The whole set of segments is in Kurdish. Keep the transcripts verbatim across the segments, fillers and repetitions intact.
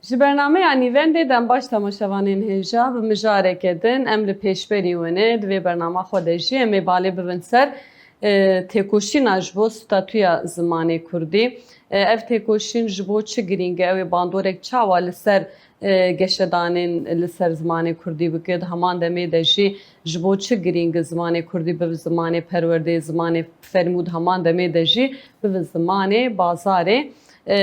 Ji bernameya Nîvendê dem baş temaşevanên hêja, bi mijareke din em li pêşberî win e. Di vê bernama xwe de jî em ê balê bibin ser, e, têkoşîna ji bo statûya zimanê kurdî. E, ev têkoşîn ji bo çi girîng e? Ew ê bandorek çawa li ser, e, geşedanên li ser zimanê kurdî bike? Di heman demê de jî ji bo çi girîng e zimanê kurdî bibe zimanê perwerdê, zimanê fermî û di heman demê de jî bibe zimanê bazarê? E,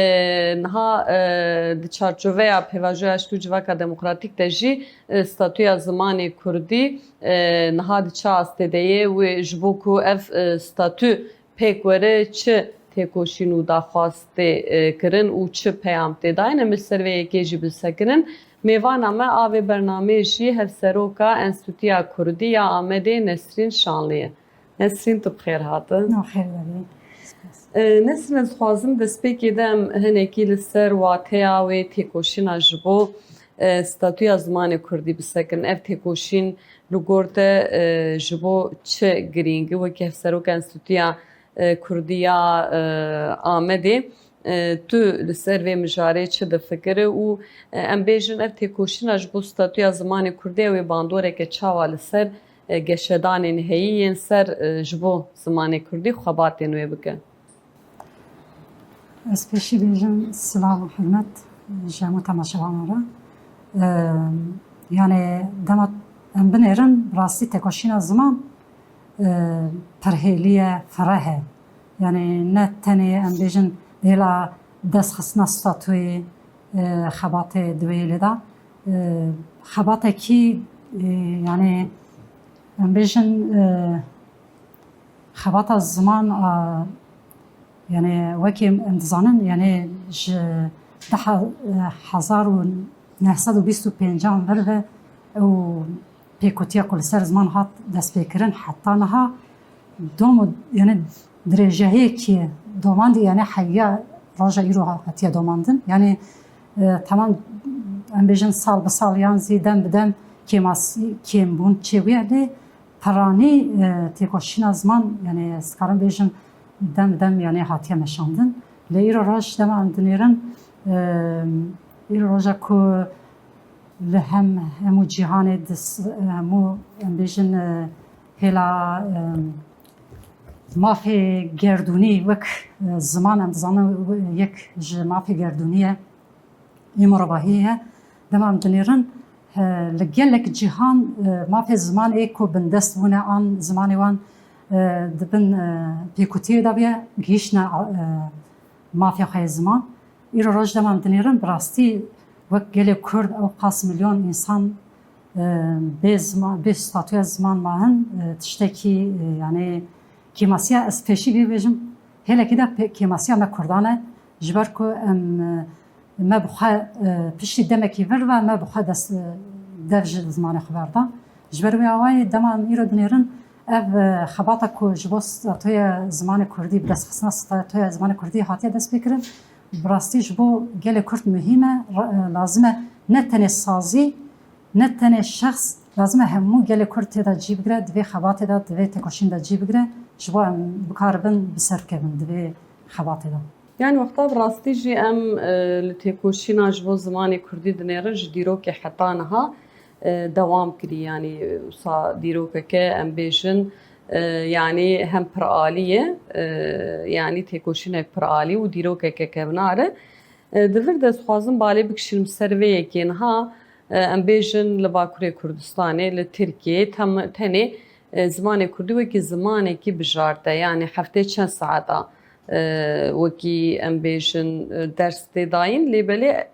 niha, e, di çarçoveya pêvajoya Aştî û Civaka Demokratîk de jî, e, statûya zimanê kurdî, e, niha di çi astê de ye û ji bo ku ev, e, statû pêk were, çi têkoşîn û daxwaz tê, e, kirin û çi peyam tê dayîn? Em li ser vê yekê jî bisekinin. Mêvana me a vê bernameyê jî Hevseroka Enstîtuya Kurdî ya Amedê Nesrîn Şanlî ye. Nesrîn, tu bi xêr hate. Na xêr derî. E, Nesrîn, ez dixwazim destpêkê de em hinekî li ser wateya wê têkoşîna ji bo, e, statûya zimanê kurdî bisekin. Ev têkoşîn li gor te, e, ji bo çi girîng e? Wekî Hevseroka Enstîtuya, e, Kurdî ya, e, Amedê, e, tu li ser vê mijarê çi difikire û, e, em bêjin ev têkoşîna ji bo statûya zimanê kurdî ew ê bandoreke çawa li ser, e, geşedanên heyî yên ser, e, ji bo zimanê kurdî xebatên wê bike? Ez pêşî bêjim silav û hurmet ji hemû temaşevanan re. Eee, yanî dema em binêrin, bi rastî têkoşîna ziman, eee, pirhêlî ye, fireh e. Yanî ne tenê em bêjin hêla destxistina statûyê, eee, xebatê di wê hêlê de. Eee, xebatekî, eee, yanî em bêjin, eee, Xebata ziman, a, yanî wekî em dizanin, yanî ji du he-, hezar û neh sed û bîst û pêncan vir ve ew pêkutiya ku li ser ziman hat destpêkirin heta niha dom û, yanî dirêjehiyekî domandî, yanî heya roja îro ha-, hatiye domandin. Yanî, e, temam em bêjin sal bi sal yan zî dem bi dem kêmasî, kêmbûn çêbûye lê Piranî, e, têkoşîna ziman, yanî ez dikarim bêjim dem dem, yanî hatiye meşandin. Lê îro roj dema em dinêrin, e, îro roja ku li hem, hemû cîhanê dis-, hemû em bêjin, e, hêla, e, mafê gerdûnî wek, e, ziman em dizanin yek ji mafê gerdûnî ye. Ê mirovahiyê ye. Dema em dinêrin, e, li gelek cîhan, e, mafê ziman ê ku bindest bûne an zimanê wan, e, di bin, e, pêkutiyê de bûye, gihîştine, e, mafê xwe yê ziman. Îro roj dema em dinêrin, bi rastî wek gelê Kurd ew qas milyon însan, e, bê zima-, bê statûya ziman ma hin, e, tiştekî, e, yanî kêmasiya, ez pêşî vê bêjim, hêlekî de pê-, kêmasiya me Kurdan e. Ji ber ku em, e, me bi xwe, e, piştî demekî vir ve me bi xwe dest, e, dev ji zimanê xwe berda. Ji ber wê awayî dema em îro dinêrin, ev, e, xebata ku ji bo statuya zimanê kurdî, bi destxistina statuya zimanê kurdî hatiye destpêkirin, bi rastî ji bo gelê Kurd muhîm e. Ra-, e, lazim e ne tenê sazî, ne tenê şexs, lazim e hemû gelê Kurd tê de cî bigire, di vê xebatê de, di vê têkoşîn de cî bigire, ji bo em bikaribin bi ser bikevin di vê xebatê de. Yanî wexta bi rastî jî em, e, li têkoşîna ji bo zimanê kurdî dinêrin, ji dîrokê heta niha, e, dewam kirî. Yanî, e, wisa dîrokeke em bêjin, e, yanî hem piralî ye, e, yanî têkoşînek piralî û dîrokeke kevnar e. E, di vir de ez dixwazim balê bikişînim ser vê yekê niha, e, em bêjin li Bakurê Kurdistanê, li Tirkiyeyê tem-, tenê, e, zimanê kurdî wekî zimanekî bijarte, yanî heftê çend saeta, e, wekî em bêjin, e, ders tê dayîn, lê belê,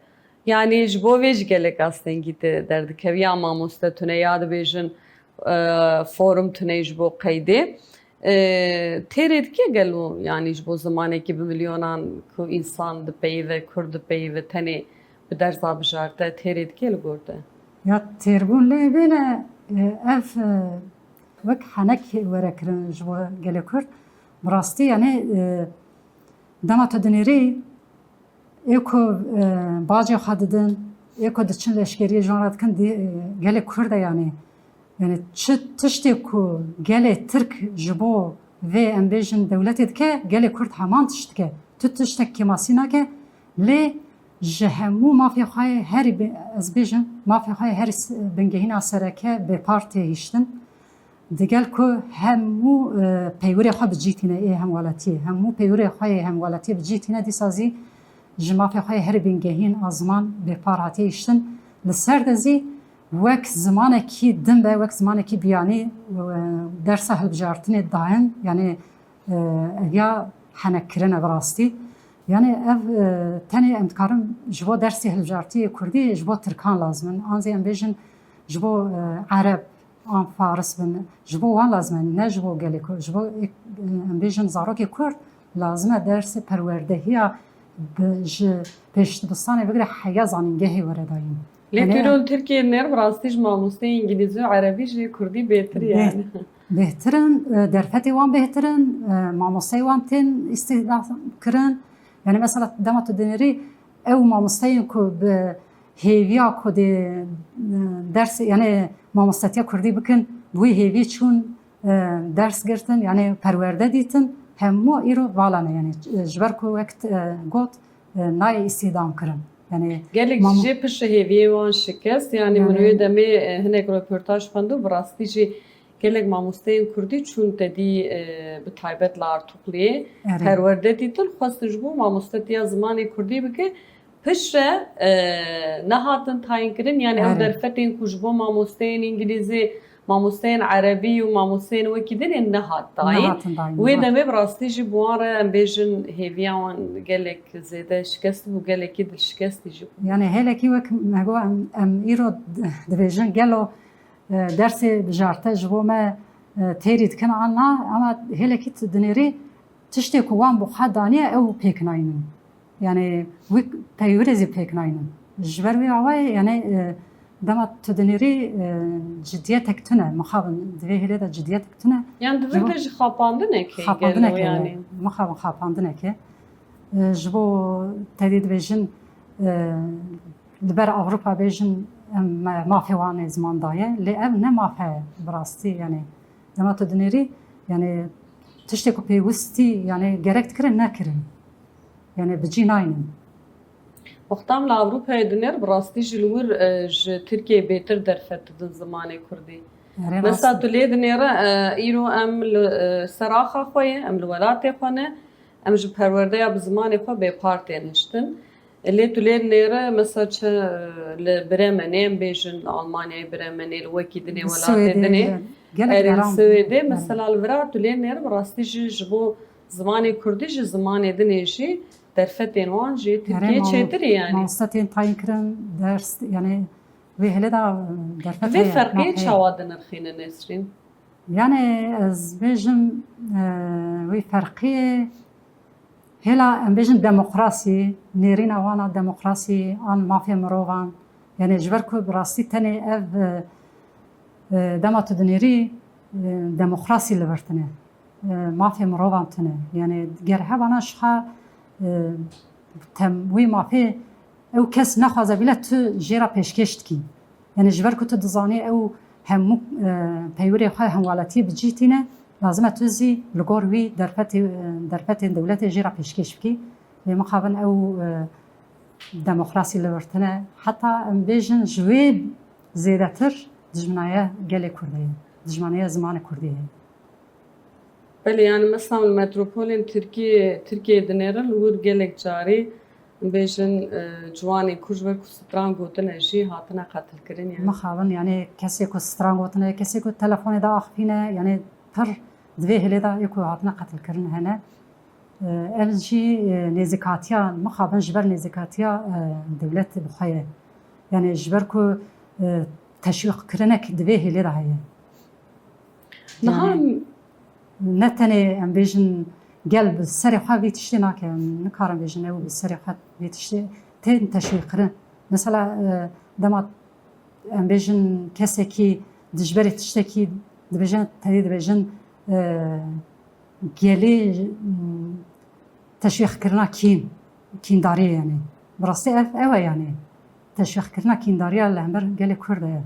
yanî ji bo vê jî gelek astengî tê derdikeve. Ya mamoste tune, ya dibêjin, e, forum tune ji bo qeydê. E, têrê dike gelo, yanî ji bo zimanekî bi milyonan ku însan dipeyive, Kurd dipeyive, tenê bi derza bijarte, têrê dike li gor te? Ya têrbûn lê bêne, e, ev, e, wek henek were kirin ji bo gelê Kurd. Bi rastî, yanî, e, dema tu dinêrî, ê ku, e, bacê xwe didin, ê ku diçin leşkeriyê ji wan re dikin, dî-, e, gelê Kurd e, yanî. Yanî çi tiştê ku gelê Tirk ji bo vê, em bêjin, dewletê dike, gelê Kurd heman tişt dike. Tu tiştek kêmasî nake, lê Ji hemû mafê xwe yê herî bi-, ez bêjim, mafê xwe yê herî s-, bingehîna sereke bêpar tê hiştin. Digel ku hemû, e, peywirê xwe bi cî tîne ê hemwelatiyê, hemû peywirê xwe yê hemwelatiyê bi cî tîne, dîsa zî ji mafê xwe yê herî bingehîn a ziman bêpar hatiye hiştin. Li ser de zî wek zimanekî din be, wek zimanekî biyanî, e, dersa hilbijartinê dayîn, yanî, e, ev ya henekkirine bi rastî. Yanî ev, e, tenê em dikarin ji bo dersê hilbijartiyê kurdî ji bo tirkan lazim in. An zî em bêjin ji bo, e, ereb, an faris bin, ji bo wan lazim e, ne ji bo gelê ku, ji bo, e, em bêjin zarokê kurd lazim e dersê perwerdehiya bi, ji pêşdibistanê bigire heya zanîngehê were dayîn. Lê Yanî, tu îro li Tirkiyeyê nêr bi rastî ji mamosteyê îngilîzî û erebî jî kurdî bêtir e Bê-, yani. Bêhtir in, e, derfetê wan bêhtir in, e, mamosteyê wan tên îstihdam kirin. Yani mesela dema tu dinêrî ew mamosteyên ku bi hêviya ku dê, e, ders, yani mamostetiya kurdî bikin, bi wî hêvî çûn, e, ders girtin, yani perwerde dîtin, hemû îro vala ne, yani, e, ji ber ku wek, e, got, e, nayê îstihdam kirin. Yani Gelek mam- jê pişt hêviyê wan şikest, yani min Yani wê demê, e, hinek röportaj xwend û bi rastî jî gelek mamosteyên kurdî çûn te dî, e, bi taybet li Artukliyê Erê. perwerde dîtin, xwestin ji bo mamostetiya zimanê kurdî bike, piştre, e, nehatin tayîn kirin, yani ew Erê. derfetên ku ji bo mamosteyên îngilîzî, mamosteyên erebî û mamosteyên wekî din ên nehat dayîn. Nehatin dayîn, Wê ha. demê bi rastî jî bi wan re em bêjin hêviya wan gelek zêde şikestî bû, gelekî dilşikestî jî bû. Yani hêlekî wek me got em, em îro d-, dibêjin gelo, e, dersê bijarte ji bo me, e, têrî dikin an na, ama hêlekî tu dinêrî tiştê ku wan bi xwe daniye ew pêk nayînin. Yani wî peywirê zî pêk nayînin. Ji ber wî awayê yani, e, dema tu dinêrî, e, cidiyetek tune, mixabin di vê hêlê de cidiyetek tune. Yan di vir de ji xapandinekê Xapandinekê gelo yani. Mixabin xapandinekê. E, ji bo tedî dibêjin, e, li ber Ewropa bêjin em, me, mafê wan ê ziman daye. Lê ev ne maf e bi rastî yani. Dema tu dinêrî, yani tiştê ku pêwistî, yani gerek dikirin nekirin. Yani bi cî naynin. Wexta em li Ewropayê dinêr, bi rastî jî li wir, e, ji Tirkiyeyê bêtir derfet didin zimanê kurdî. Erê Mesela rast tu e. lê dinêre, e, îro em li, e, ser axa xwe ye, em li welatê xwe ne, em ji perwerdeya bi zimanê xwe bêpar tên hiştin. Lê tu lê nêre, mesela çi, e, li Bremenê em bêjin, li Almanyayê Bremenê, li wekî dinê Li welatê Swêdê, dinê, gelek erê li deran. Swêdê, Erê. mesela li vira tu lê nêre, bi rastî jî ji bo zimanê kurdî jî zimanê dinê jî derfetên wan jî Tirkiyê Herê, çêtir e yani. Mamoste tên tayîn kirin, ders, yani wê hêlê de, e, derfet Vê heye, ferqiyê maf heye. çawa dinirxîne Nesrîn? Yani ez bêjim, e, wê ferqiyê hêla em bêjin demokrasî, nêrîna wana demokrasî an mafê mirovan. Yani ji ber ku bi rastî tenê ev, e, e, dema tu dinêrî, e, demokrasî li vir tune. E, mafê mirovan tune. Yani ger hebana ji xwe, e, tem-, wî mafê ew kes nexwaze bîle tu jê re pêşkêş dikî. Yani ji ber ku tu dizanî ew hemû, e, peywirê xwe hemwelatiyê bi cî tîne, lazim e tu zî li gor wî derfetê, e, derfetên dewletê jê re pêşkêş bikî. Lê mixabin ew, e, demokrasî li vir tune. Heta em bêjin ji wê zêdetir dijminaye gelê Kurd heye. Dijminaye zimanê Kurdî heye. Belê, yani mesela li metropolên Tirkiyê, Tirkiyeyê dinêrin, li wir gelek carî bêjin, e, ciwanên ku ji ber ku stran gotine jî hatine qetilkirin yani. Mixabin, yani kesê ku stran gotine, kesê ku telefonê de axivîne, yani pir di vê hêlê de yê ku hatine qetilkirin hene. E, ev jî, e, nêzîkatiya, mixabin ji ber nêzîkatiya, e, dewletê bi xwe ye. Yani ji ber ku, e, teşwîqkirinek di vê hêlê de heye. Niha Yani, ne tenê em bêjin gel bi serê xwe vê tiştê nake, em nikarin bêjin ew bi serê xwe vê tiştê tên teşwîqkirin. Mesela, e, dema em bêjin kesekî dijberê tiştekî dibêjin, tedê dibêjin, e, gelê, mm, teşwîqkirina kîn, kîndariyê yani. Bi rastî ev, ew e yani. Teşwîqkirina kîndariya li hember gelê Kurd e.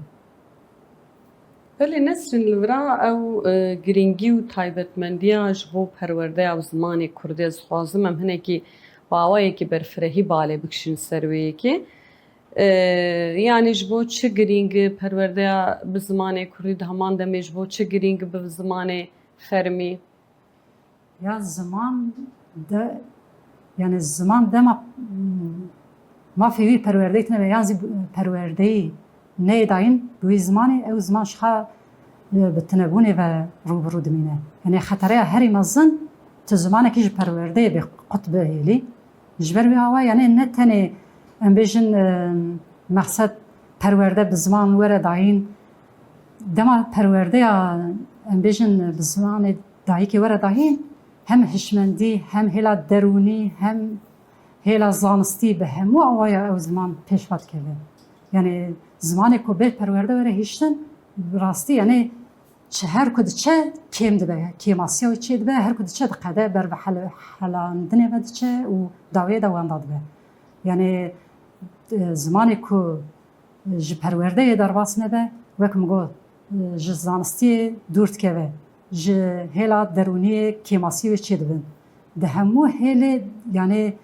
Belê Nesrîn, li vira ew, e, girîngî û taybetmendiya ji bo perwerdeya û zimanê kurdî, ez dixwazim em hinekî bi awayekî berfirehî balê bikişîn ser wê yekê. E, yanî ji bo çi girîng e perwerdeya bi zimanê kurdî, di heman demê ji bo çi girîng e bi zimanê fermî? Ya ziman de, yani ziman dema, hmm, mafê wî perwerdeyî tine be, yan zî perwerdeyî neyê dayîn bi wî zimanê, ew ziman ji xwe, e, bi tunebûnê ve rû bi rû dimîne. Yani xetereya herî mezin tu zimanekî ji perwerdeyê bê qut bihêlî. Ji ber wî awayî, yani ne tenê em bêjin, e, mexsed perwerde bi ziman were dayîn, dema perwerdeya, em bêjin, bi zimanê dayikê were dayîn, hem hişmendî, hem hêla derûnî, hem hêla zanistî, bi hemû awaya ew ziman pêş ve dikeve. Yani zimanê ku bê perwerde were hiştin, bi rastî, yani çi her ku diçe kêm dibe, kêmasiya wî çê dibe, her ku diçe diqede, ber bi hele-, helandinê ve diçe û dawiyê de wenda dibe. Yani, e, zimanê ku ji perwerdeyê derbas nebe, wek min got, e, ji zanistiyê dûr dikeve, ji hêla derûniyê kêmasiyê wê çêdibin. Di hemû hêlê, yani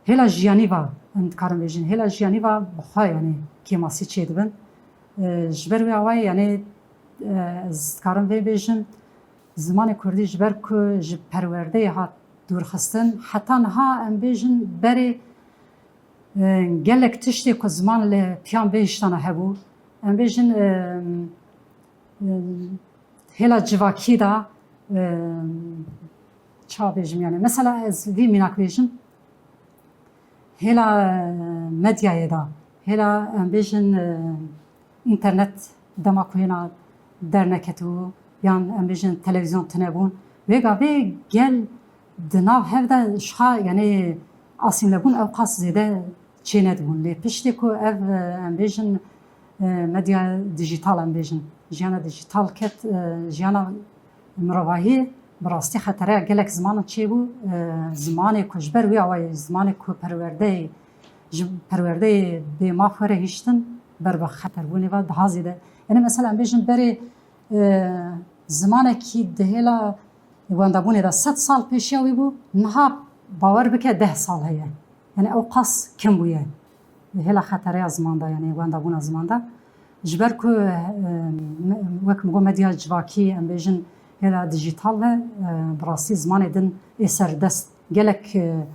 hêla jiyanî ve, em dikarin bêjin, hêla jiyanî ve bi xwe, yani kêmasî çêdibin. E, ji ber wê awayî, yani, e, ez dikarim vê bêjim, zimanê kurdî ji ber ku ji perwerdeyê hat dûrxistin, heta niha em bêjin berê, e, gelek tiştê ku ziman li piyan vê hiştana hebû. Em bêjin, e, e, hêla civakî de, e, ça bêjim, yani, mesela ez vî mînak bêjim, hêla, e, medyayê de, hêla, em bêjin, e, înternet dema ku hêna derneketibû, yan em bêjin televîzyon tune bûn, wê gavê gel di nav hev de ji xwe, yanî asîmlebûn ew qas zêde çênedibûn. Lê piştê ku ev, e, em bêjin, e, medya dijîtal, em bêjin, jiyana dijîtal ket, e, jiyana mirovahiyê, bi rastî xetereya gelek zimanan çêbû. E, zimanê ku ji ber wî awayî, zimanê ku perwerdeyê, ji perwerdeyê bê maf were hiştin, ber bi xeterbûnê ve daha zêde. Yanî mesela em bêjin berê, e, zimanekî di hêla wendabûnê de sed sal pêşiya wî bû, niha bawer bike deh sal heye. Yani ew qas kim bûye. Hêla xetereya ziman de, yani wendabûna ziman de. Ji ber ku, e, me-, wek min got, medya civakî, em bêjin hêla dijîtal ve, e, bi rastî zimanê din ê serdest gelek, e,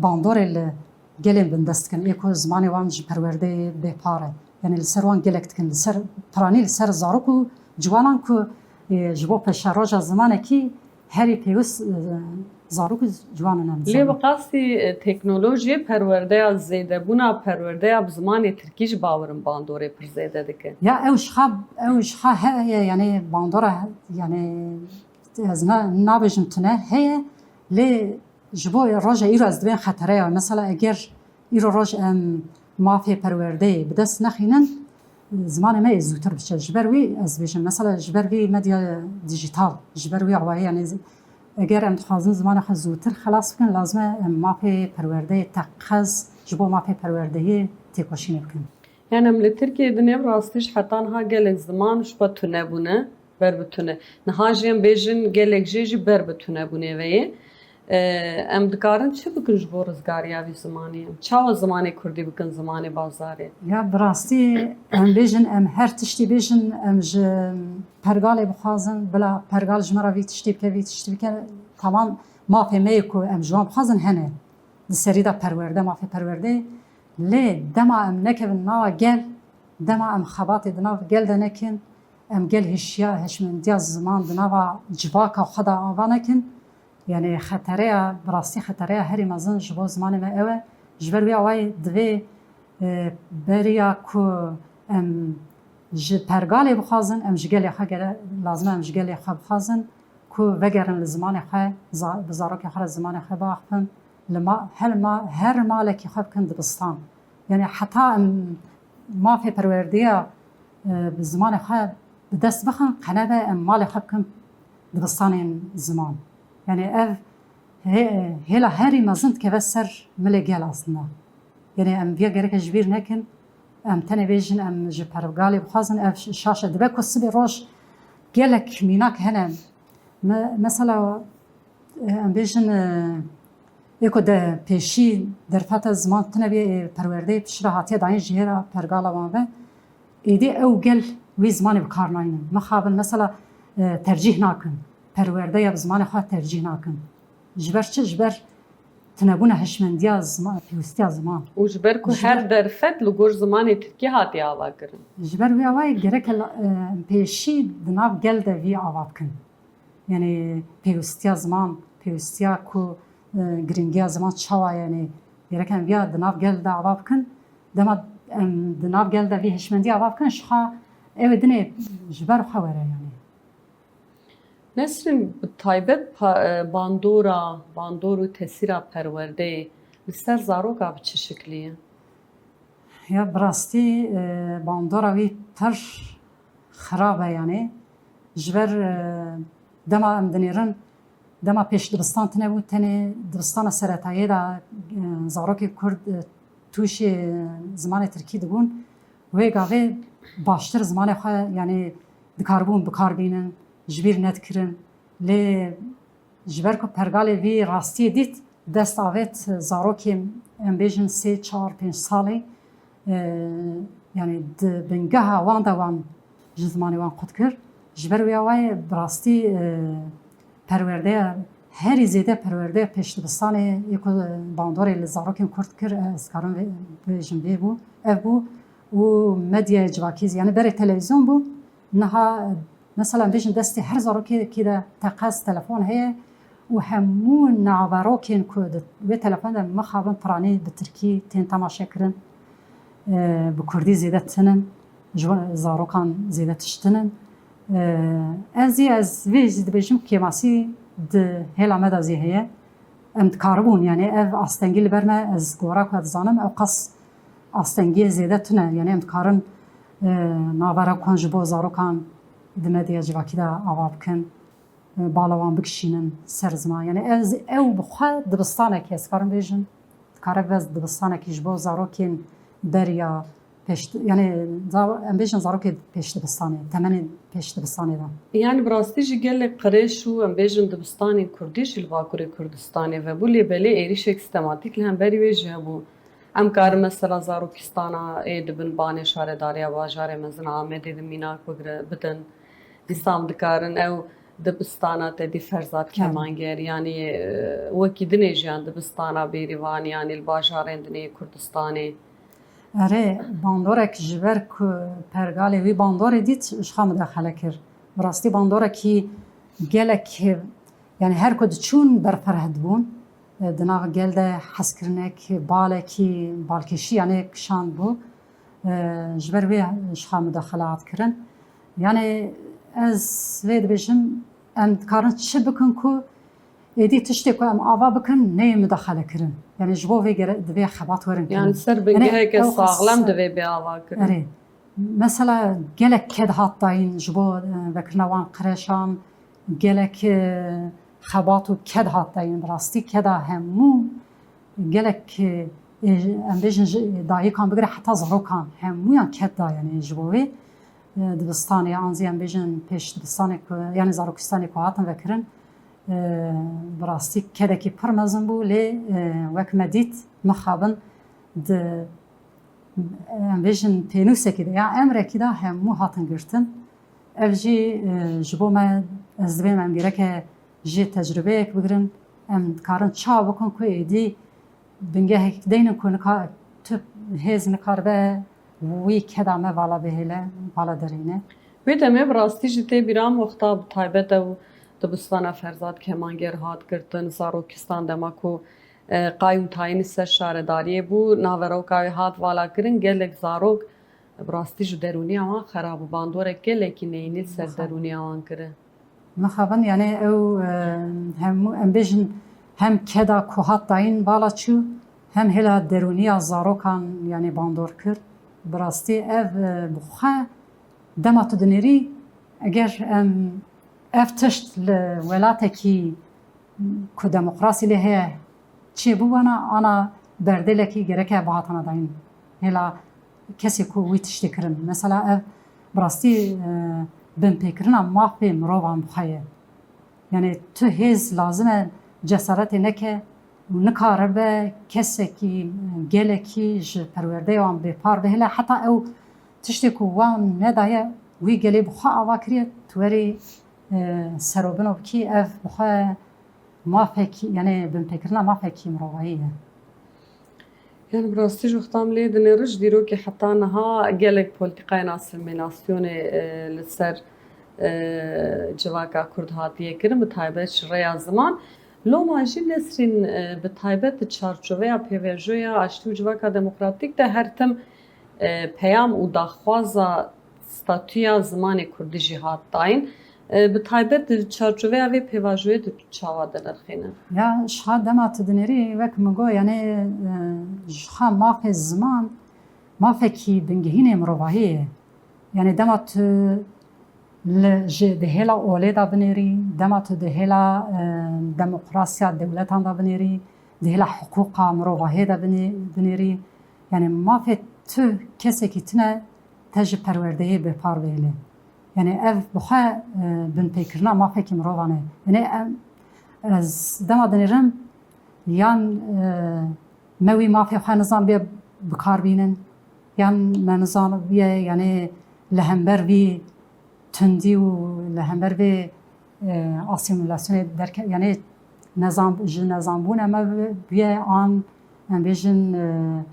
bandorê li gelên bindest dikin. Ê ku zimanê wan ji perwerdeyê bêpar e. Yani li ser wan gelek dikin. Li ser piranî, li ser zarok û ciwanan ku, e, ji bo pêşeroja zimanekî herî pêwist, e, zarok û ciwan in em. Lê bi qasî, e, teknolojiyê perwerdeya zêdebûna perwerdeya bi zimanê tirkî jî bawerim bandorê pir zêde dike. Ya ew ji xwe, ew ji xwe heye, yani bandora, yani ez na-, nabêjim tune heye, lê ji bo roja îro ez dibêm xetereya. Mesela eger îro roj em mafê perwerdeyê bi dest nexînin, zimanê me ê zûtir biçe. Ji ber wî ez dibêjim, mesela ji ber vî medya dijîtal, ji ber wî awayî, yani eger em dixwazin zimanê xwe zûtir xelas bikin, lazim e em mafê perwerdeyê teqez ji bo mafê perwerdeyê têkoşînê bikin. Yani em li Tirkiyeyê dinê bi rastî ji heta niha gelek ziman ji xwe tune bûne, ber bi tune. Niha jî em bêjin gelek jê jî ber bi tunebûnê ve yê. E, em dikarin çi bikin ji bo rizgariya vî zimanê? Em çawa zimanê kurdî bikin zimanê bazarê? Ya bi rastî em bêjin, em her tiştî bêjin, em ji pergalê bixwazin, bila pergal ji me re vî tiştî bike, vî tiştî bike. Tamam, mafê me yê ku em ji wan bixwazin hene. Di serî de perwerde, mafê perwerdeyê. Lê dema em nekevin nava gel, dema em xebatê di nav gel de nekin, em gel hişya, hişmendiya ziman di nava civaka xwe de ava nekin, yani xetereya, bi rastî xetereya herî mezin ji bo zimanê me ew e. Ji ber wî awayî divê, e, beriya ku em ji pergalê bixwazin, em ji gelê xwe gere-, lazim e em ji gelê xwe bixwazin ku vegerin li zimanê xwe, za-, bi zarokê xwe re zimanê xwe biaxifin, li ma-, her ma-, her malekî xwe bikin dibistan. Yani heta em mafê perwerdeya, e, bi zimanê xwe bi dest bixin, qenebe em malê xwe bikin dibistanên ziman. Yani ev hê-, hêla herî mezin dikeve ser milê gel aslında. Yani em viya gereke ji bîr nekin, em tenê bêjin em ji pergalê bixwazin, ev ş-, şaş e. Dibe ku sibê roj gelek mînak hene. Me-, mesela, e, em bêjin, e, Ê ku de pêşî derfeta ziman tune bê, e, perwerdeyê piştre hatiye dayîn ji hêla pergala wan ve, êdî ew gel wî zimanê bi kar naynin. Mixabin mesela, e, tercîh nakin. Perwerdeya bi zimanê xwe tercîh nakin. Ji ber çi? Ji ber tunebûna hişmendiya zima-, pêwîstiya ziman. Û ji ber ku Ji her ber derfet li gor zimanê tirkî hatiye avakirin. Ji ber wî awayê gerek e, e, pêşî di nav gel de vî ava bikin. Yani pêwîstiya ziman, pêwîstiya ku, e, giringiya ziman çawa yani gerek em viya di nav gel de ava bikin. Dema em di nav gel de vî hişmendî ava bikin, ji xwe ew ê dinê ji ber xwe were yani. Nesrîn, bi taybet pa-, e, bandora, bandor û tesîra perwerdeyê li ser zaroka bi çi şiklî ye? Ya, bi rastî, e, bandora wî pir xirab e, yanî ji ber, e, dema em dinêrin, dema pêş dibistan tune bû, tenê dibistana seretayê de, e, zarokê Kurd, e, tûşê zimanê Tirkî dibûn, wê gavê baştir zimanê xwe, yanî dikaribûn bikar bînin, ji bîr nedikirin. Lê ji ber ku pergalê vî rastiyê dît, dest avêt zarokên, em bêjin sê, çar, pênc salî, e, yani di bingeha wan de wan ji zimanê wan qut kir. Ji ber wê awayê bi rastî, e, perwerdeya, herî zêde perwerdeya pêşdibistanê yê ku bandorê li zarokên Kurd kir, ez karim vê-, bêjim vê bû, ev bû û medyaya civakî, yani berê televîzyon bû, niha mesela bêjin destê her zarokekî de teqez telefon heye û hemû naverokên ku di wê telefon de mixabin piranî bi tirkî tên temaşe kirin, e, bi kurdî zêde tinin, ji we zarokan zêde tişt tinin. E, ez jî, ez vê jî dibêjim kêmasî di hêla me de zî heye. Em dikaribûn, yani ev astengî li ber me, ez gora ku dizanim, ew qas astengiyê zêde tune. Yani em dikarin, e, navera ku ji bo zarokan di medya civakî de ava bikin, e, bala wan bikişînin ser ziman. Yani ez, ew bi xwe dibistanekî, ez karim bêjim, dikare bibe dibistanekî ji bo zarokên beriya pêş, yani za-, em bêjin zarokê pêş dibistanê, temenê pêş dibistanê de. Yani bi rastî jî gelek qirêj û em bêjin dibistanên kurdî jî li Bakurê Kurdistanê vebû, lê belê êrîşek sîstematîk li hemberî wê jî hebû. Em karin mesela zarokistana ê di bin banê şaredariya bajarê mezin Amedê de mînak bigire, bidin. Dîsa em dikarin ew dibistana te dî Ferzad Kemanger, yanî, e, wekî dinê jiyan dibistana Bêrîvan, yanî li bajarên dinê yê Kurdistanê. Erê, bandorek ji ber ku pergalê wî bandorê dît, ji xwe midexele kir. Bi rastî bandorekî gelek, yani her ku diçûn berferh dibûn, e, di nav gel de hezkirinek, balekî, balkêşî, yani kişand bû. E, ji ber wê ji xwe midexele hat kirin. Yani ez vê dibêjim, em dikarin çi bikin ku êdî tiştê ku em ava bikin neyê midexele kirin. Yani ji bo vê gere-, divê xebat werin kirin. Yani ser bingeheke saxlem divê bê ava kirin. Erê. Mesela gelek ked hat dayîn ji bo, e, vekirina wan qirêjan, gelek, e, xebat û ked hat dayîn. Bi rastî keda hemû gelek, e, em bêjin ji dayikan bigire heta zarokan hemûyan ked da, yani ji bo wê, e, dibistanê an zî em bêjin pêş dibistanê ku, yani zarokistanê ku hatin vekirin, e, bi rastî kedekî pir mezin bû, lê, e, wek me dît mixabin di, em bêjin pênûsekî de ya emrekî de hemû hatin girtin. Ev jî, e, ji bo me, ez dibêm em gereke jê tecrubeyek bigirin, em dikarin çawa bikin ku êdî bingehek deynin ku nika tu hêz nikaribe wî keda me vala bihêle, vala derîne. Wê demê bi rastî jî tê bîra min wexta bi taybet ew dibistana Ferzad Kemanger hat girtin, zarokistan dema ku, e, qayûm tayînî ser şaredariyê bû, naveroka wê hat vala kirin, gelek zarok bi rastî ji derûniya wan xerab û bandorek gelekî neyînî li ser derûniya wan kirin. Mixabin, yani ew, e, hemû, em bêjin, hem keda ku hat dayîn bala çû, hem hêla derûniya zarokan, yani bandor kir. Bi rastî ev, e, bi xwe dema tu dinêrî, eger em ev tişt li welatekî ku demokrasî lê heye çêbûbana, ana berdêlekî gereke bihatana dayîn. Hêla kesê ku wî tiştê kirin. Mesela ev bi rastî, e, binpêkirina mafê mirovan bi xwe ye. Yani tu hêz lazim e cesaretê neke, Nikaribe kesekî, gelekî ji perwerdeya wan bêpar bihêle, heta ew tiştê ku wan nedaye, wî gelê bi xwe ava kiriye, tu werî, e, serobino bikî, ev bi xwe mafekî, yani binpêkirina mafekî mirovahî ye. Yani bi rastî ji wexta em lê dinêrin ji dîrokê heta niha gelek polîtîkayên asîmîlasyonê, e, li ser, e, civaka Kurd hatiye kirin, bi taybet ji rêya ziman. Loma jî Nesrîn, e, bi taybet di çarçoveya pêvajoya aştî û civaka demokratîk de her tim, e, peyam û daxwaza statûya zimanê kurdî jî hat dayîn. E, bi taybet di çarçoveya vê pêvajoyê tu çawa dinirxîne? Ya, ji ha dema tu dinêrî, wek min got, yani, e, ji ha mafê ziman, mafekî bingehînê mirovahiyê ye. Yani dema tu li, ji, di hêla olê de binêrî, dema tu di hêla, e, demokrasiya dewletan de binêrî, di hêla hiqûqa mirovahiyê de binê-, binêrî, yani mafê tu kesekî tune te ji perwerdeyê bêpar bihêle. Yani ev bi xwe, e, binpêkirina mafekî mirovan e. Yani em, ez dema dinêrim, yan, e, me wî mafê xwe nizanibe bi kar bînin, yan me nizanibe, yani li hember vî tundî û li hember vê, e, asîmîlasyonê derke-, yani nezan-, ji nezanbûna me bûye an, em bêjin, e,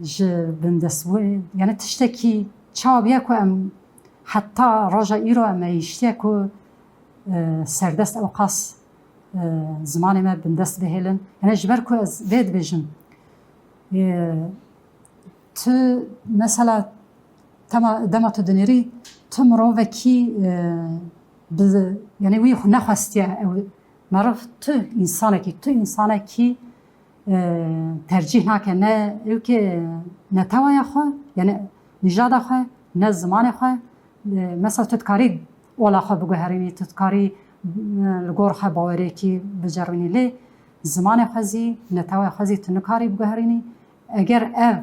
ji bindestbûn, yani tiştekî çawa bûye ku em heta roja îro em nehiştiye ku, e, serdest ewqas, e, zimanê me bindest bihêlin. Yani ji ber ku ez vê dibêjim, e, tu mesela tema, dema tu dinêrî, tu mirovekî, e, bi, yani wî nexwestiye ew meriv, tu însanekî, tu însanekî e, tercîh nake ne ewkê netewaya xwe, yani nîjada xwe, ne zimanê xwe. E, mesela tu dikarî ola xwe biguherînî, tu dikarî, e, li gor xwe baweriyekî biceribînî, lê zimanê xwe zî, netewaya xwe zî tu nikarî biguherînî. Eger ev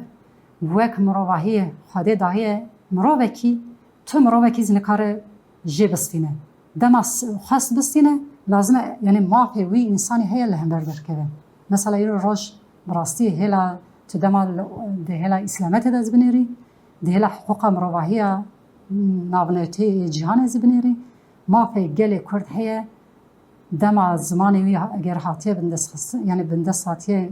wek mirovahiyê Xwedê dahiye mirovekî, tu mirovekî zî nikare jê bistîne. Dema s-, xwest bistîne, lazim e, yani mafê wî însanî heye li hember derkeve. Mesela îro roj bi rastî hêla tu dema li, di hêla îslametê de zî binêrî, di hêla hiqûqa mirovahiya navneteyê cîhanê zî binêrî, mafê gelê Kurd heye, dema zimanê wî ha-, eger hatiye bindestxistin, yani bindest hatiye,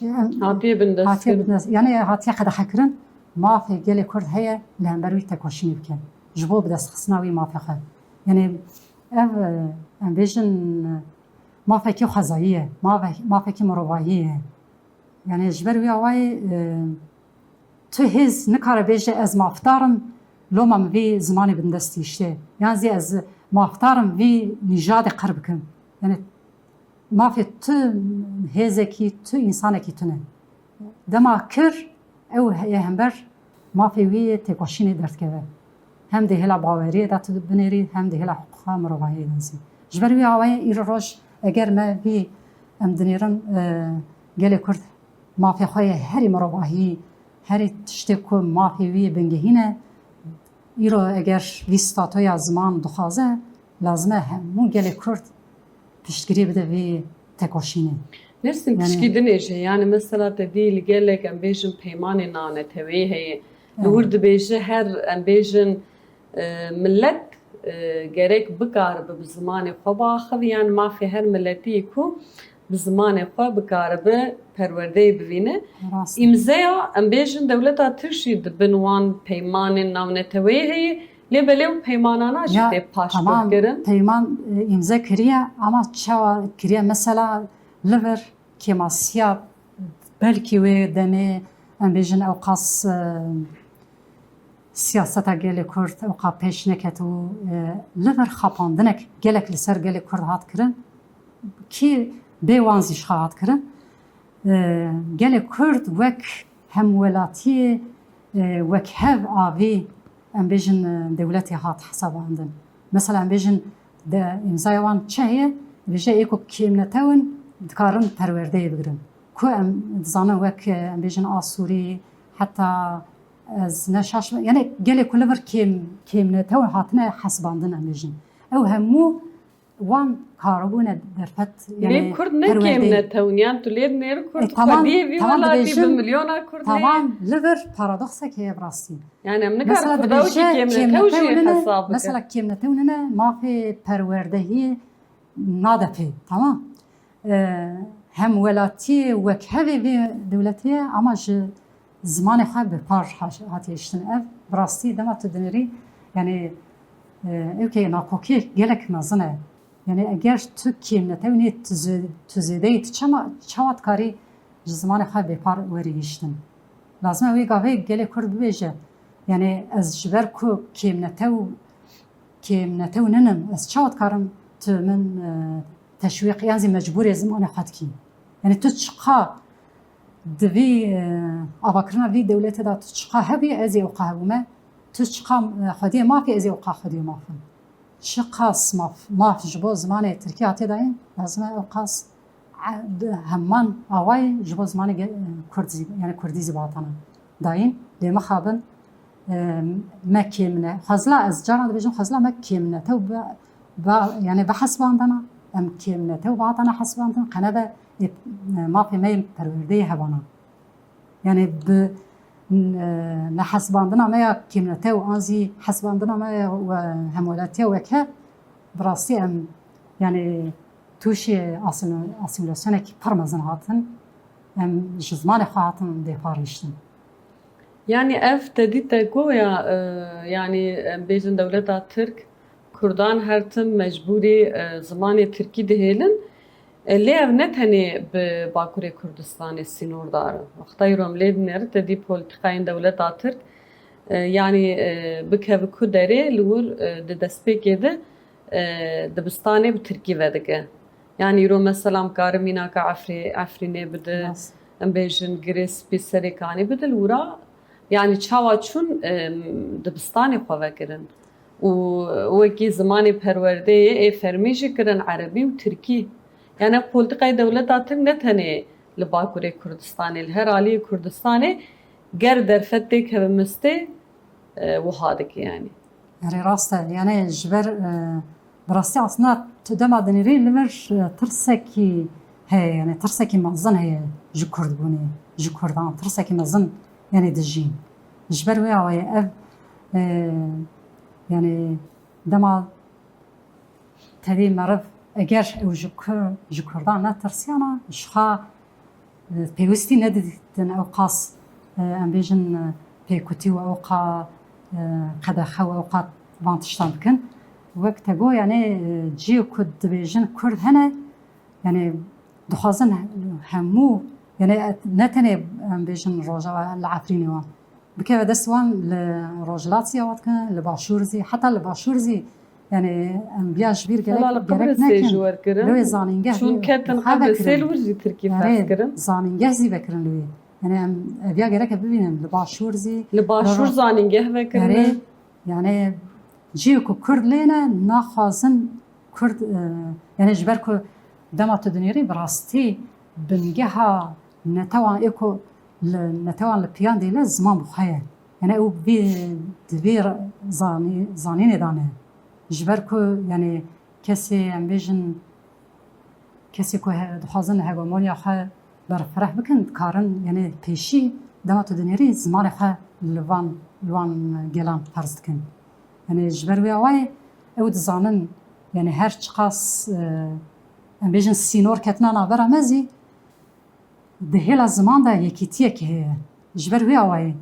em, Hatiye bindest hatiye kirin. bindest, yani hatiye qedexekirin, mafê gelê Kurd heye li hember wî tekoşînê bike. Ji bo bidestxistina wî mafê xwe. Yani ev, e, em bêjin, e, mafekî xwezayî ye, mafe-, mafekî mirovahî ye. Yani ji ber wî awayê, e, tu hêz nikare bêje ez mafdar im, loma min vî zimanê bindest tîştê. Yan zî ez mafdar im vî nîjadê qir bikim. Yani mafê tu hêzekî, tu însanekî tune. Dema kir, ew heye hember mafê wî yê têkoşînê derdikeve. Hem di hêla baweriyê de tu binêrî, hem di hêla hiqûqa mirovahiyê de zî. Ji ber wî awayê îro roj eger me vî em dinêrin, e, gelê Kurd mafê xwe yê herî mirovahî, herî tiştê ku mafê wî yê bingehîn e, îro eger vî statoya ziman dixwaze, lazim e hemû gelê Kurd piştgirî bide vî tekoşînê. Nesrîn, Yani pişkî dinê jî, yani mesela te dî li gelek, em bêjin, peymanên navneteweyî heye. Li Evet. wir dibêje her, em bêjin, e, millet, e, gerek bikaribe bi zimanê xwe biaxive, yan mafê her miletî ku bi zimanê xwe bikaribe perwerdeyê bivîne. Rast. Îmzeya, em bêjin, dewleta Tirk jî di bin wan peymanên navneteweyî heye, lê belê ew peymanana jî Ya, tê paşguh tamam, kirin. Peyman, e, îmze kiriye, ama çawa kiriye? Mesela li vir kêmasiya, belkî wê demê, em bêjin, ew qas, e, siyaseta gelê Kurd ew qas pêş neket û, e, li vir xapandinek gelek li ser gelê Kurd hat kirin, kî bê wan zî ji xwe hat kirin. E, gelê Kurd wek hemwelatiyê, e, wek hev a vî, em bêjin, e, dewletê hat hesabandin. Mesela em bêjin, de îmzaya wan çi heye? Dibêje ê ku kêmnetew in dikarin perwerdeyê bigirin. Ku em dizanin wek, e, em bêjin Asûrî, heta ez ne şaş, yani gelê ku li vir kêm-, kêmnetew hatine hesibandin em bêjin. Ew hemû Wan karibûne derfet, Lê yani Kurd ne perwerdeyê. Kêmnetewin, yan tu lê dinêri Kurd E, tamam, xwediyê vî tamam, welatî bi dibêjim, milyona Kurd heye. Tamam, li vir paradoksek heye bi rastî. Yani em nikar Mesela Kurda wekî dibêje kêmnetew jî kêmnetew nine, hesab bikin. Mesela kêmnetew nine mafê perwerdehiyê nade pê, tamam. E, hem welatiyê wek hevê vê dewletê ye, ama ji zimanê xwe bi par haş- hatiye hiştin. Ev bi rastî dema tu dinêrî, yani, e, ew ke nakokiyek gelek mezin e. Yani eger tu kêmnetew nê tu zê- tu zêdeyî tu çema, çawa dikarî ji zimanê xwe bêpar werî hiştin? Lazim e wê gavê gelê Kurd bibêje. Yani ez ji ber ku kêmnetew, kêmnetew ninim, ez çawa dikarim tu min, e, teşwîq yan zî mecbûrê zimanê xwe dikî? Yani tu çiqa di vî, e, avakirina vî dewletê de tu çiqa hebûyî, ez ê ewqa hebûme, tu çiqa, e, xwediyê mafî, ez ê ewqa xwediyê maf im. Çiqas maf, maf ji bo zimanê tirkî hatiye dayîn, lazim e ewqas e, bi heman awayî ji bo zimanê ge- kurd zî, yani kurdî zî bihatana dayîn. Lê mixabin, e, me kêmine. Xwezla ez caran dibêjim, xwezla me kêminetew bi, bi, yani bihesibandana, em kêminetew bihatana hesibandin, qenebe, e, mafê me yên perwerdeyê hebana. Yani bi, e, nehesibandina me ya kêminetew an zî hesibandina me ya we-, hemwelatiya weke, bi rastî em, yani tûşê asîmî- asîmîlasyonekî pir mezin hatin. Em ji zimanê xwe hatin bêpar hiştin. Yani ev te dî te got ya, e, yani em bêjin dewleta Tirk Kurdan her tim mecbûrî, e, zimanê Tirkî dihêlin. E, lê ev ne tenê bi Bakurê Kurdistanê sînordar e. Wexta îro em lê dinêrin, te dî polîtîkayên dewleta Tirk, e, yani, e, bikeve ku derê li wir, e, di destpêkê de, e, dibistanê bi Tirkî vedike. Yani îro mesela em karin mînaka Efrî-, Efrînê bide, Rast. em bêjin Girê Spî, Serê Kanî bide li wira. Yani çawa çûn, em, dibistanê xwe vekirin. Û wekî zimanê perwerdeyê ê fermî jî kirin erebî û tirkî. Yani ev polîtîkayê dewleta Tirk ne tenê li Bakurê Kurdistanê, li her aliyê Kurdistanê ger derfet têkeve mistê, e, wiha dike yani. Erê, rast e. Yani ji ber, e, bi rastî aslında tu dema dinêrî li vir, e, tirsekî heye, yani tirsekî mezin heye ji kurdbûnê, ji kurdan tirsekî mezin yani dijîn. Ji ber wê awayê ev, e, yani dema tevî meriv eger ew ji kur, ji kurdan netirsiyana, ji xwe, e, pêwîstî nedidîtin ew qas, e, em bêjin, e, pêkutî û ew qa, e, qedexe û ew qa van tiştan bikin. Wek te got, yani, e, cihê ku dibêjin kurd hene, yani dixwazin he-, hemû, yani ne tenê em bêjin Rojava li Efrînê wan. Bikeve dest wan li Rojhilat zî awa dikin, li Başûr zî, heta li Başûr zî, yani em viya ji bîr gerek, Hela li gerek Qibrisê nekin. jî werkirin. Lewê zanîngeh Çûn wê ketin wiha Qibrisê vekirin. Li wir jî Tirkî Erê, ferz kirin. Zanîngeh zî vekirin li wê. Yani em eviya gerek e bibînin li Başûr zî. Li Başûr Erê. Zanîngeh vekirin. Erê, yani cihê ku Kurd lê ne naxwazin Kurd, e, yani ji ber ku dema tu dinêrî bi rastî bingeha netewan ê ku li netewan li piyan dêle ziman bi xwe ye. Yani ew vî di vî zanî, zanînê de ne. Ji ber ku yani kesê em bêjin kesê ku he, dixwazin hegemoniya xwe berfireh bikin, dikarin yani pêşî dema tu dinêrî zimanê xwe li van, li wan gelan ferz dikin. Yani ji ber wê awayê ew dizanin yani her çiqas, e, em bêjin sînor ketina navbera me zî di hêla ziman de yekîtiyek heye. Ji ber wê awayê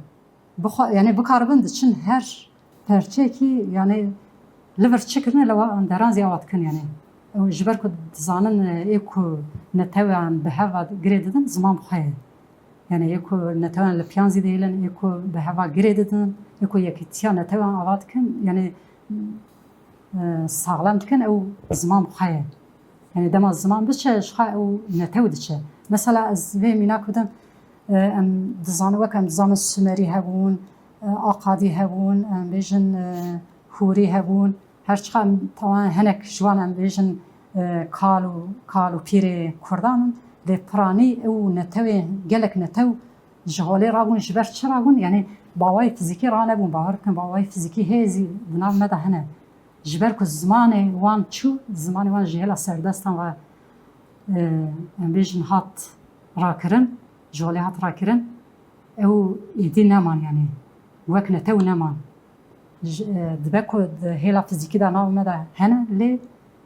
bixwe-, yani bikaribin diçin her perçeyekî yani li vir çi kirine li wan deran zî awa dikin yani. Ew ji ber ku dizanin, e, ê ku netewan bi hev ve girê didin ziman bi xwe ye. Yani ê ku netewan li piyan zî dihêlin, ê ku bi hev ve girê didin, ê ku yekîtiya netewan ava dikin, yani, e, saxlem dikin ew ziman bi xwe ye. Yani dema ziman biçe, ji xwe ew netew diçe. Mesela ez vê mînak bidim, e, em dizanin, wek em dizanin Sumerî hebûn, e, Akadî hebûn, em bêjin, e, Hûrî hebûn. Her çiqa em tawan hinek ji wan em bêjin, e, kal û, kal û pîrê Kurdan in. Lê piranî ew netewê, gelek netew ji holê rabûn, ji ber çi rabûn? Yani bi awayê fizîkî ranebûn, bawer bikin, bi awayê fizîkî hê zî di nav me de hene. Ji ber ku zimanê wan çû, zimanê wan ji hêla serdestan ve, e, em bêjin hat rakirin, ji holê hat rakirin, ew êdî neman, yanî wek netew neman. Ji, e, dibe ku di hêla fizîkî de nav me de hene, lê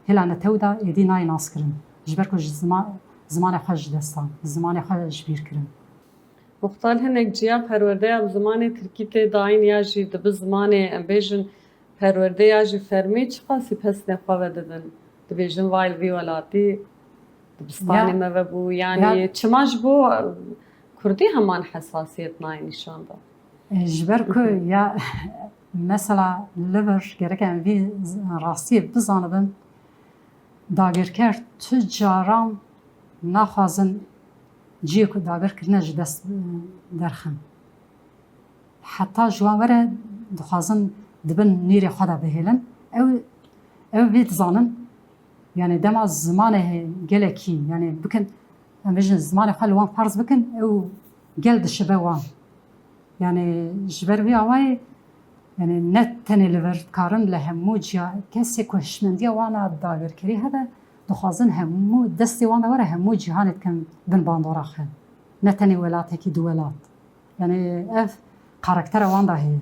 hêla netew de êdî nayê naskirin. Ji ber ku ji zima-, zimanê xwe ji dest dan, zimanê xwe ji bîr kirin. Muxtar, hinek ciya perwerdeya bi zimanê tirkî tê dayîn ya jî dibi zimanê, em bêjin, perwerdeya jî fermî çiqasî pesnê xwe vedidin? Dibêjin vay li vî welatî dibistanê Ya. me vebû. Yanî Ya. çima ji bo, e, kurdî heman hesasiyet nayê nîşan da? E, ji ber ku ya mesela li vir gerek em vî z-, rastiyê bizanibin, dagirker tu caran naxwazin cihê ku dagir kirine ji dest, e, derxin. Heta ji wan were dixwazin di bin nîrê xwe de bihêlin. Ew, ew vê dizanin, yanî dema zimanê gelekî, yanî bikin, em bêjin zimanê xwe li wan ferz bikin, ew gel dişibe wan. Yanî ji ber vî awayê, yanî ne tenê li vir dikarin, li hemû ciya kesê ku hişmendiya wan a dagirkerî hebe, dixwazin hemû destê wan de were hemû cîhanê dikin bin bandora xwe. Ne tenê welatekî du welat. Yanî ev karaktera wan de heye.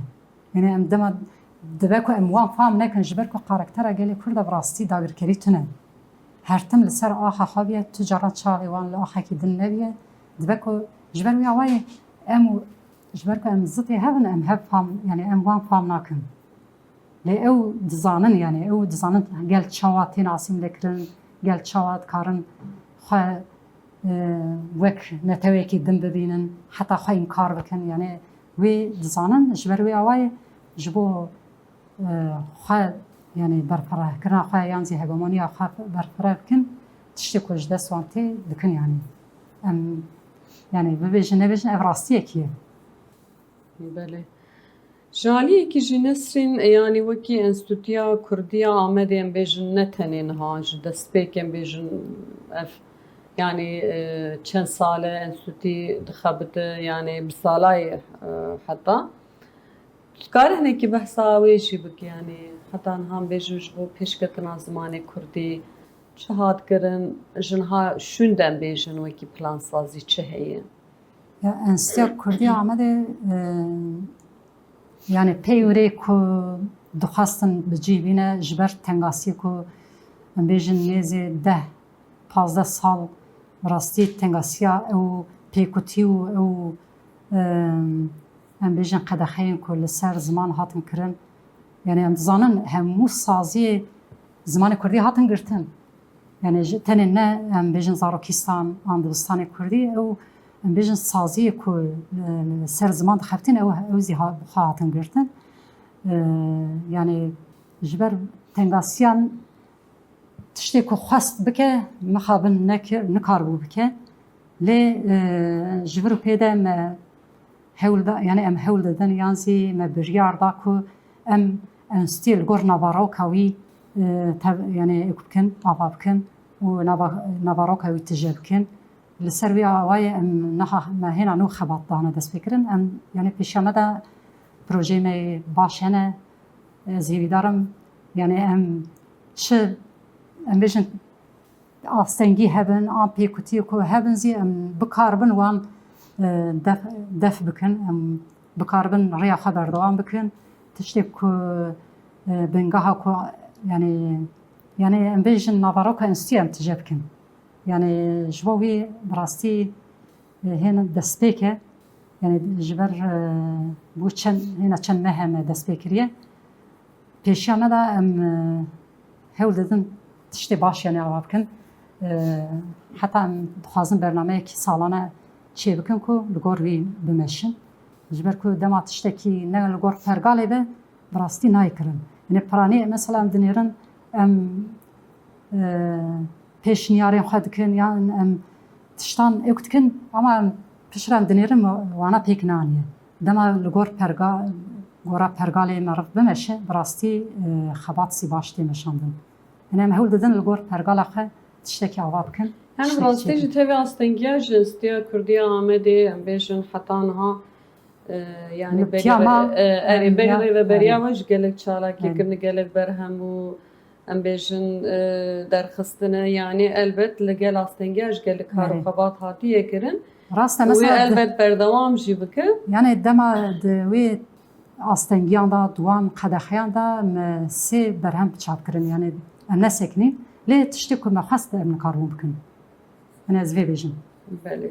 Yanî em dema dibe ku em wan fam nekin, ji ber ku karaktera gelê Kurd de bi rastî dagirkerî tune. Her tim li ser axa xwe biye, tu caran çavê wan li axekî din nebiye. Dibe ku ji ber wî awayê em û ji ber ku em zitê hev in, em hev fam, yanî em wan fam nakin. Lê ew dizanin, yanî ew dizanin gel çawa tên asîmle kirin, gel çawa dikarin xwe, e, wek netewekî din bibînin, heta xwe înkar bikin. Yanî wê dizanin, ji ber wê awayê ji bo, e, xwe, yanî berfirehkirina xwe yan zî hegemoniya xwe berfireh bikin, tiştê ku ji dest wan tê dikin, yanî em, yanî bibêjin nebêjin, ev rastiyekî ye. Belê. Ji aliyekî jî Nesrîn, yanî wekî Enstîtuya Kurdî ya Amedê em bêjin, ne tenê niha ji destpêk em bêjin ev, yanî, e, çend sal e enstîtû dixebite, yanî bi salayê, e, heta. Tu dikare hinekî behsa wê jî bike, yanî heta niha em bêjin ji bo pêşketina zimanê kurdî çi hat kirin, ji niha şûnde em bêjin wekî plansazî çi heye? Ya, Enstîtuya Kurdî ya Amedê, e, yanî pey wirê ku dixwestin bi cî bîne, ji ber tengasiyê ku em bêjin nêzê deh, pazdeh sal bi rastî tengasiya ew pêkutî û ew, e, em bêjin qedexeyên ku li ser ziman hatin kirin. Yanî em dizanin hemû saziyê zimanê kurdî hatin girtin. Yanî ji tenê ne em bêjin zarokîstan an dibistanê kurdî, ew em bêjin saziyê ku, e, ser ziman dixebitîn, ew, ew zî ha-, bi xwe hatin girtin. E, yanî ji ber tengasiyan tiştê ku xwest bike, mixabin nekir, nikaribû bike. Lê, e, ji vir û pê de me hewl da, yanî em hewl didin, yan zî me biryar da ku em enstî li gor navaroka wî, e, tev-, yanî êk bikin, ava bikin û nava-, navaroka wî tije bikin. Li ser wî awayê em niha me hêna nû xebat dane destpêkirin. Em, yanî pêşiya me de projeyê me baş hene. Ez hêvîdar im, yanî em çi, em bêjin, astengî hebin, an pêkutiyê ku hebin zî em bikaribin wan, e, def, def bikin, em bikaribin rêya xwe berdewam bikin. Tiştê ku, e, bingeha ku, yanî, yanî em bêjin navaroka enstî em tije bikin. Yanî ji bo wî bi rastî, e, hêna destpêk e. Yanî ji ber, e, bû çend, hêna çend meh me destpê kiriye. Pêşiya me de em, e, hewl didin tiştê baş, yanî, ava bikin. E, heta em dixwazin bernameyekî salane çêbikin ku li gor wî bimeşin. Ji ber ku dema tiştekî ne li gor pergalê be, bi rastî nayê kirin. Yanî piranî mesela em dinêrin, em, e, pêşniyarên xwe dikin, yan em tiştan êk dikin, ama em piştre em dinêrin wana pêk naniye. Dema li gor perga-, gora pergalê meriv bimeşe, bi rastî, e, xebat zî baş tê meşandin. Yanî em hewl didin li gor pergala xwe tiştekî ava bikin. Yanî bi tiştekî rastî çêbikin. Ji tevî astengiya ji Enstîtuya Kurdî ya Amedê, em bêjin heta niha e, yani Li berî piyama, re-, e, erê, yani berî ya, rêveberiya yani. Me ji gelek çalakî Evet. kirin, gelek berhem û em bêjin, e, derxistine. Yani elbet li gel astengiya ji gelek kar û Evet. xebat hatiye kirin. Rast e, Û wê mesela di- elbet berdewam jî bike. Yani dema di wê astengiyan de, di wan qedexeyan de me sê berhem çap kirin. Yani em nesekinîn. Lê tiştê ku me xwest em nikaribûn bikin. Hûn ez vê bêjim. Belê.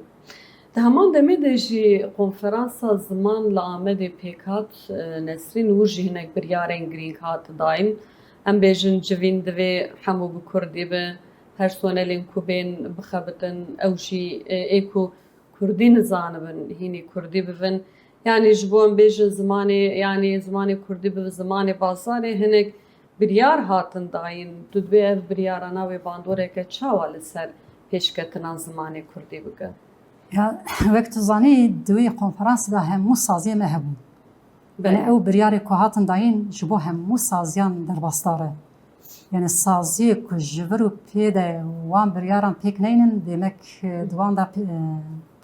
Di heman demê de jî konferansa ziman li Amedê pêk hat. E, Nesrîn, wir jî hinek biryarên girîng hat dayîn. Em bêjin civîn divê hemû bi kurdî be, her sonelên ku bên bixebitin, ew jî, e, ê ku kurdî nizanibin, hînî kurdî bibin. Yanî ji bo em bêjin zimanê, yanî zimanê kurdî bibe zimanê bazarê, hinek biryar hatin dayîn. Tu dibê ev biryarana wê bandoreke çawa li ser pêşketina zimanê kurdî bike? Ya, wek tu zanî, di wî konferansê de hemû saziyê me hebûn. Belê. Yani ew biryarê ku hatin dayîn ji bo hemû saziyan derbasdar e. Yani saziyê ku ji vir û pê de wan biryaran pêk neynin, demek, e, di wan de, e,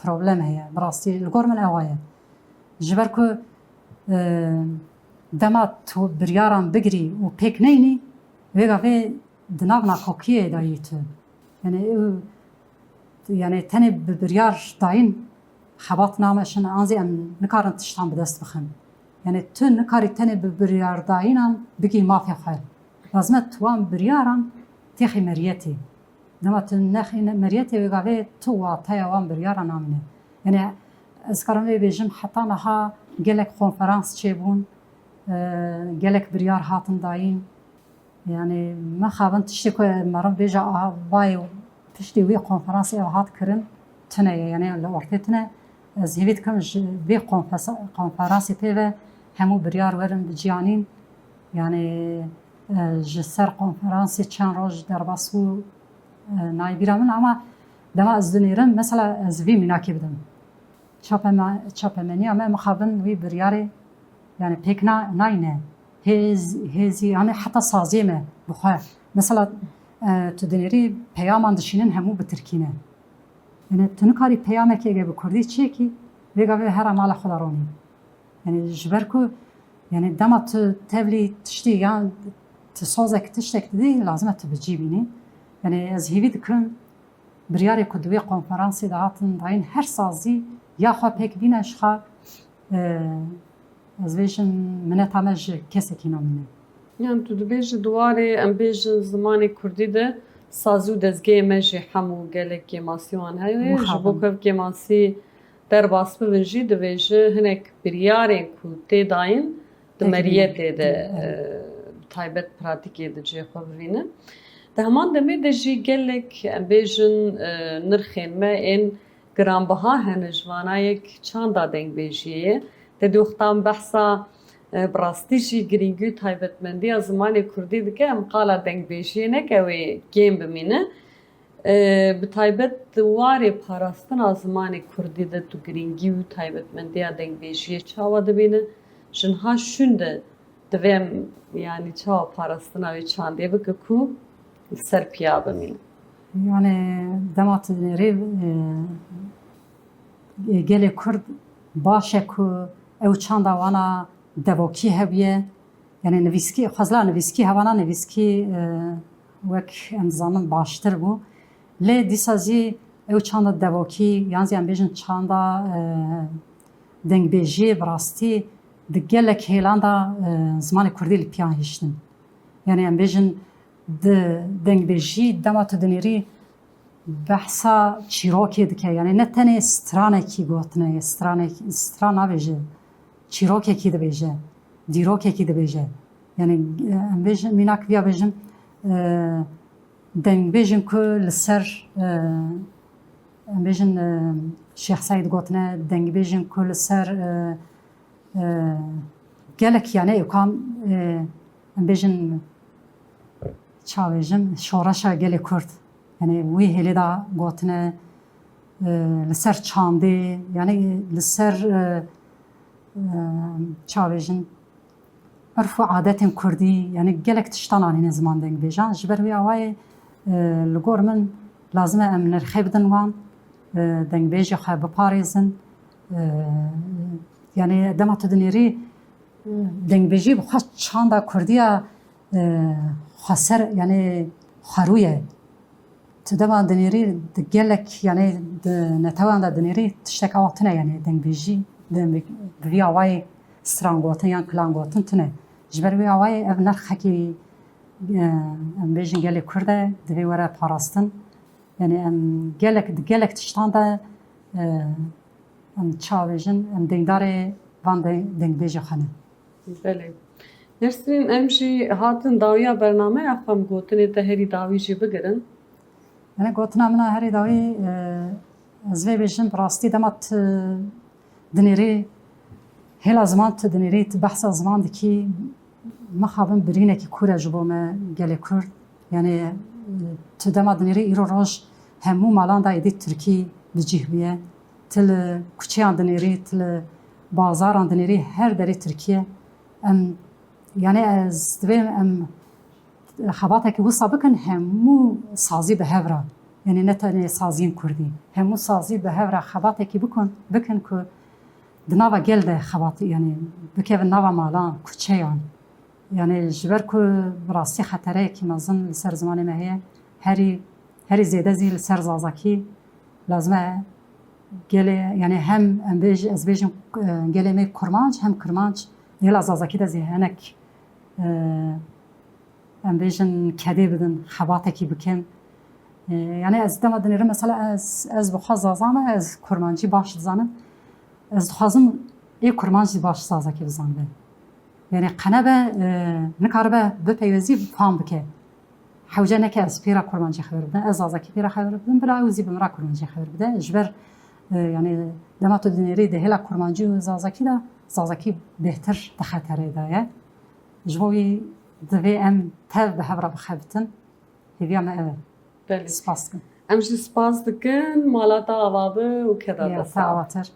problem heye. Bi rastî li gor min ewa ye. Ji ber ku, e, dema tu biryaran bigirî û pêk neynî, vê gavê di nav nakokiyê de yî tu. Yani ew, yani tenê bi biryar dayîn xebat nameşin, an zî em nikarin tiştan bi dest bixin. Yani tu nikarî tenê bi biryardayînan bigî mafê xwe. Lazim e tu wan biryaran têxî meriyetê. Dema tu nexîne meriyetê, wê gavê tu wateya wan biryara namîne. Yani ez karim vê bêjim, heta niha gelek konferans çêbûn, e, gelek biryar hatin dayîn. Yani mixabin tiştê ku meriv bêje, aha, vay, piştî wî konferansê ev hat kirin, tune ye, yani li ortê tune. Ez hêvî dikim ji vê konfesa-, konferansê pê ve hemû biryar werin biciyanîn. Yani, e, ji ser konferansê çend roj derbas bû, e, nayê bîra min, ama dema ez dinêrim, mesela ez vî mînakê bidim. Çapema-, çapemeniya me mixabin wî biryarê, yani pêk na-, nayne. Hêz-, hêzî, yani heta saziyê me bi xwe. Mesela, e, tu dinêrî peyaman dişînin hemû bi tirkî ne. Yani tu nikarî peyamekê ege bi kurdî çêkî, vê gavê here mala xwe de ronî. Yani ji ber ku, yani dema tu tevlî tiştî yan tu sazek tiştek didî, lazim e tu bi cî bînî. Yani ez hêvî dikim, biryarê ku di wê konferansê de hatin dayîn, her sazî ya xwe pêk bîne ji xwe, e, ez bêjim, mineta me ji kesekî namîne. Yan tu dibêjî di warê, em bêjin, zimanê kurdî de sazî û dezgehê me jî hemû gelek kêmasî wan heye. Ji bo Mixabin. ku ev kêmasî derbas bibin jî, divê ji hinek biryarên ku tê dayîn di Tevlî. meriyetê de, Tevlî. e, bi taybet pratîkê de cihê xwe bivînin. Di heman demê de jî gelek, em bêjin, e, nirxên me ên giranbiha hene, ji vana yek çanda dengbêjiyê ye. Te di wextan behsa, e, bi rastî jî girîngî û taybetmendiya zimanê kurdî dike, em qala dengbêjiyê neke wê kêm bimîne. E, bi taybet di warê parastina zimanê kurdî de tu girîngî û taybetmendiya dengbêjiyê çawa dibîne? Ji niha şûn de divê em, yanî çawa parastina wê çandê bike ku li ser piya bimîne? Yani dema tu dinêrî, e, gelê Kurd baş e ku ew çanda wana devokî hebûye. Yani nivîskî, xwezila nivîskî, hewana nivîskî, e, wek em dizanin baştir bû. Lê dîsa jî ew çanda devokî, yan jî em bêjin çanda, e, dengbêjiyê bi rastî di gelek hêlan de, e, zimanê kurdî li piya hiştin. Yani em bêjin di dengbêjî dema tu dinêrî behsa çîrokê dike. Yani ne tenê stranekî gotine ye, stranek-, stran nabêje, çîrokekî dibêje, dîrokekî dibêje. Yani, e, em bêjin, mînak viya bêjin, e, dengbêjin ku li ser, e, em bêjin, e, Şêx Seîd gotine, dengbêjin ku li ser, e, e, gelek, yani, êkan, e, em bêjin, ça bêjim, şoreşa gelê Kurd. Yani wî hêlê de gotine, e, li ser çandê, yani li ser, e, e, ça bêjin, urf û adetên kurdî, yani gelek tiştan anîne ziman dengbêjan. Ji ber wî awayê, e, li gor min lazim e em nirxê bidin wan, e, dengbêjê xwe biparêzin, e, Yani dema tu dinêrî, e, dengbêjî bi xwe çanda Kurdiya, e, xweser, yani xwerû ye. Tu dema dinêrî di gelek, yani di netewan de dinêrî tiştek awa tune, yani dengbêjî di, bi vî awayê strangotin yan klangotin tune. Ji ber wî awayê ev nerxekî, e, em bêjin gelê Kurd e, divê were parastin. Yani em gelek, di gelek tiştan de, e, em çavêjin, em deyndarê van de-, dengbêjê xwe ne. Belê. Nesrîn, em jî hatin dawiya bernameya xwe, em gotinê te herî dawî jî bigirin. Yanî gotina min a herî dawî, e, ez vê bêjim, bi rastî dema tu dinêrî, hêla ziman tu dinêrî, tu behsa ziman dikî, mixabin birînekî kûr e ji bo me gelê Kurd. Yanî, e, tu dema dinêrî îro roj hemû malan da êdî tirkî bi cih bûye. Tu li kuçeyan dinêrî, tu li bazaran dinêrî, her derê tirkî ye. Em, yanî ez divêm em xebatekî wisa bikin, hemû sazî bi hev re. Yanî ne tenê saziyên kurdî. Hemû sazî bi hev re xebatekî bikun, bikin ku di nava gel de xebat, yanî bikevin nava malan, kuçeyan. Yanî ji ber ku bi rastî xetereyekî mezin li ser zimanê me heye, herî, herî zêde zî li ser zazakî lazim e gelê, yanî hem em bêj-, ez bêjim, e, gelê me kurmanc, hem kirmanc, hêla zazakî de zî hinek, e, em bêjin kedê bidin, xebatekî bikin. E, yanî ez dema dinêrim, mesela ez, ez bi xwe zaza me, ez kurmancî baş dizanim. Ez dixwazim ê kurmanc jî baş zazakî bizanibe. Yanî qe nebe, e, nikaribe bipeywezî fam bike. Hewce neke ez pê re kurmancî xeber bidim, ez zazakî pê re xeber bidim, bila ew zî bi min re kurmancî xeber bide. Ji ber, e, yanî dema tu dinêrî di hêla kurmancî û zazakî de, zazakî bêhtir di xeterê de ye. Ji bo wî divê em tev bi hev re bixebitin. Hêviya me ev e. Belê. Spas dikim. Em jî spas dikin. Mala te ava be û keda te sax. Ya, te avatir.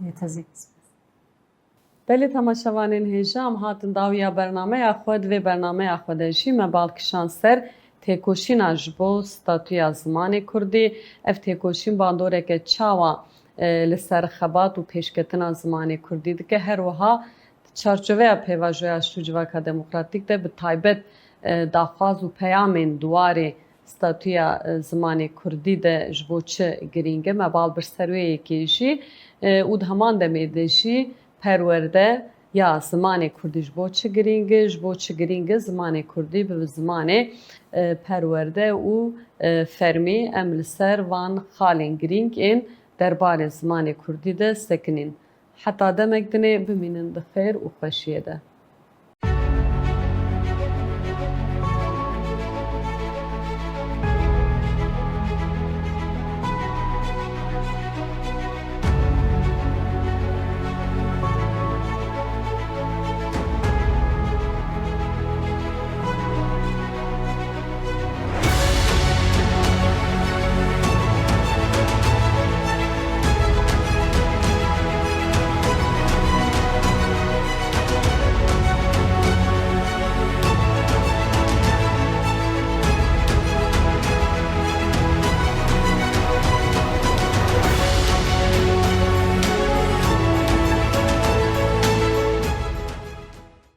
Yê te zî. Belê temaşevanên hêja, em hatin dawiya bernameya xwe. Di vê bernameya xwe de jî me bal kişand ser têkoşîna ji bo statûya zimanê kurdî. Ev têkoşîn bandoreke çawa, e, li ser xebat û pêşketina zimanê kurdî dike. Her wiha di çarçoveya pêvajoya aştî û civaka demokratîk de bi taybet, e, daxwaz û peyamên di warê statûya, e, zimanê kurdî de ji bo çi girîng e? Me bal bir ser wê yekê jî, e, û di heman demê de jî perwerde ya zimanê kurdî ji bo çi girîng e, ji bo çi girîng e zimanê kurdî bi zimanê, e, perwerde û, e, fermî. Em li ser van xalên girîng ên derbarê zimanê kurdî de sekinîn. Heta demek dinê bimînin di xêr û xweşiyê de.